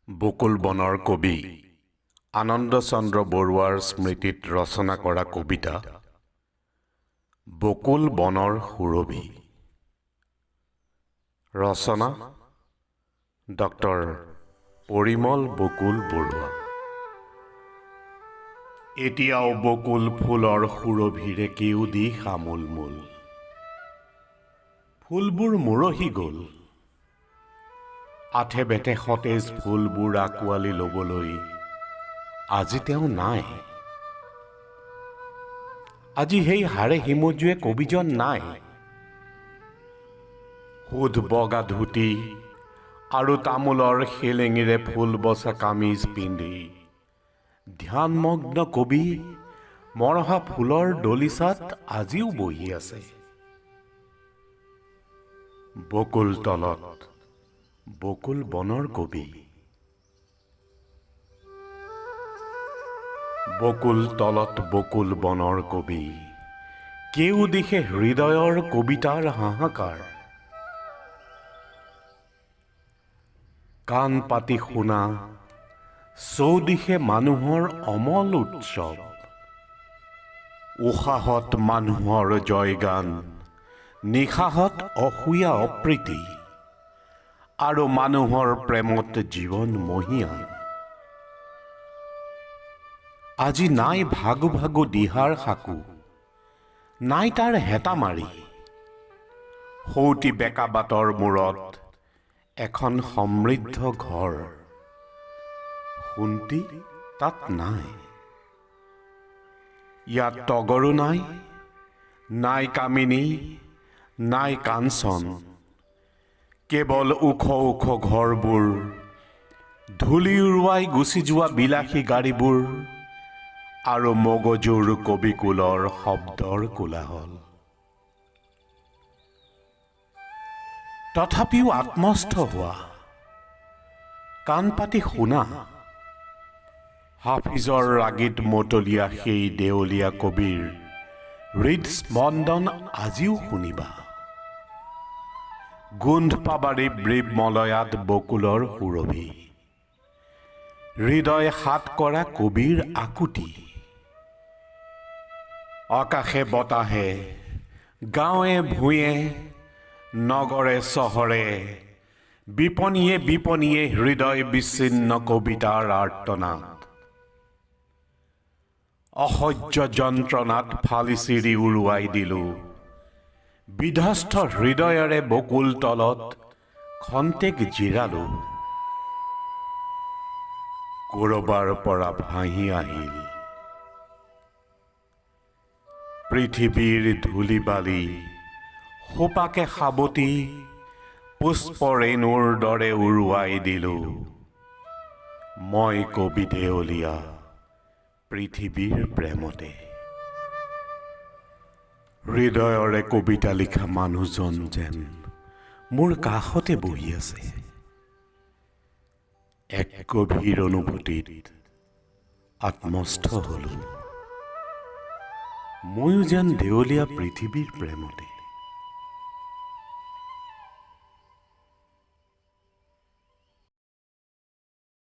বকুল বনৰ কবি আনন্দ চন্দ্ৰ বৰুৱাৰ স্মৃতিত ৰচনা কৰা কবিতা বকুল বনৰ সুৰভি। ৰচনা ডক্টৰ পৰিমল বকুল বৰুৱা। এতিয়াও বকুল ফুলৰ সুৰভিৰে কেউদিশ আমোলমোল। ফুলবোৰ মৰহি গ'ল। আথে বেথে সতেজ ফুলবোৰ আঁকোৱালি ল'বলৈ আজি তেওঁ নাই। আজি সেই হাড়ে হিমজুৱে কবিজন নাই। শুধ বগা ধুতি আৰু তামোলৰ সেলেঙিৰে ফুল বচা কামিজ পিন্ধি ধ্যানমগ্ন কবি মৰহা ফুলৰ দলিচাত আজিও বহি আছে। বকুল তলত বকুল বনৰ কবি। বকুল তলত বকুল বনৰ কবি, কেউদিশে হৃদয়ৰ কবিতাৰ হাহাকাৰ। কাণ পাতি শুনা, চৌদিশে মানুহৰ অমল উৎসৱ। উশাহত মানুহৰ জয়গান, নিশাহত অসূয়া অপ্ৰীতি আৰু মানুহৰ প্ৰেমত জীৱন মহীয়ান। আজি নাই ভাগো ভাগো দিহাৰ সাঁকো, নাই তাৰ হেতা মাৰি। সৌটি বেকা বাটৰ মূৰত এখন সমৃদ্ধ ঘৰ, সোণটি তাত নাই। ইয়াত তগৰো নাই, নাই কামিনী, নাই কাঞ্চন। কেৱল ওখ ওখ ঘৰবোৰ, ধূলি উৰুৱাই গুচি যোৱা বিলাসী গাড়ীবোৰ আৰু মগজুৰ কবিকুলৰ শব্দৰ কোলাহল। তথাপিও আত্মস্থ হোৱা, কাণ পাতি শুনা, হাফিজৰ ৰাগীত মতলীয়া সেই দেৱলীয়া কবিৰ হৃদস্পন্দন আজিও শুনিবা। গোন্ধ পাবা ৰিব ৰিব মলয়াত বকুলৰ সুৰভি, হৃদয় হাত কৰা কবিৰ আকুতি। আকাশে বতাহে, গাঁৱে ভূঞে, নগৰে চহৰে, বিপণীয়ে বিপণীয়ে হৃদয় বিচ্ছিন্ন কবিতাৰ আৰ্তনাদ। অসহ্য যন্ত্ৰণাত ফালি চিৰি উৰুৱাই দিলোঁ। বিধ্বস্ত হৃদয়েৰে বকুল তলত খন্তেক জিৰালো। ক'ৰবাৰ পৰা ভাঁহি আহিল, পৃথিৱীৰ ধূলি বালি সোপাকে সাৱটি পুষ্পৰেণুৰ দৰে উৰুৱাই দিলোঁ। মই কবি দেৱলীয়া পৃথিৱীৰ প্ৰেমতে। হৃদয়ৰে কবিতা লিখা মানুহজন যেন মোৰ কাষতে বহি আছে। এক গভীৰ অনুভূতিত আত্মস্থ হলো। ময়ো যেন দেৱলীয়া পৃথিৱীৰ প্ৰেমতে।